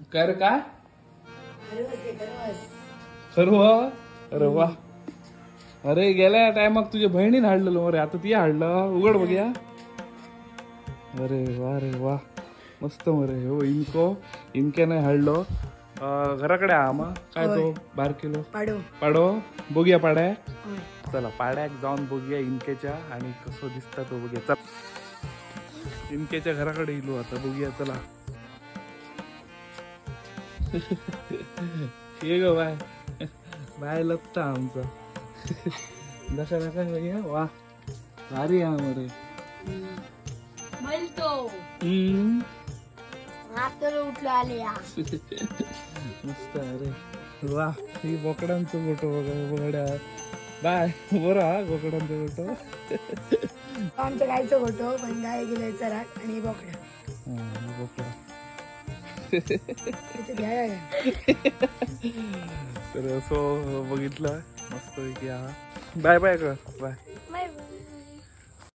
काय रे काय खरं? अरे वा. अरे गेल्या टायमाक तुझ्या बहिणीन हाडलेलो मरे, आता ती हाडलं. उघड बघूया. अरे वा रे वा, मस्त मरे. हो इनको इनक्याने हाडलो. घराकडे आमा काय तो बारकिलो पाडो पाडो बघूया पाड्याक. चला पाड्याक जाऊन बघूया इनकेच्या आणि कसं दिसता तो बघूया. चला इनकेच्या घराकडे इलो आता, बघूया चला. ये ग बाय बाय लपता आमचा. नका नका बघूया. वा भारी हा मरे. बोलतो उठलो आले. मस्त. अरे वा, ही बोकडांचं गोटो बघा. बोकड्या बाय बरं हा बोकडांचं गोटो. आमचं गायचं गोटो पण गाय गेलं चराक आणि बोकडा. बोकडा तर असं बघितलं मस्त पैकी. हा बाय बाय कर बाय.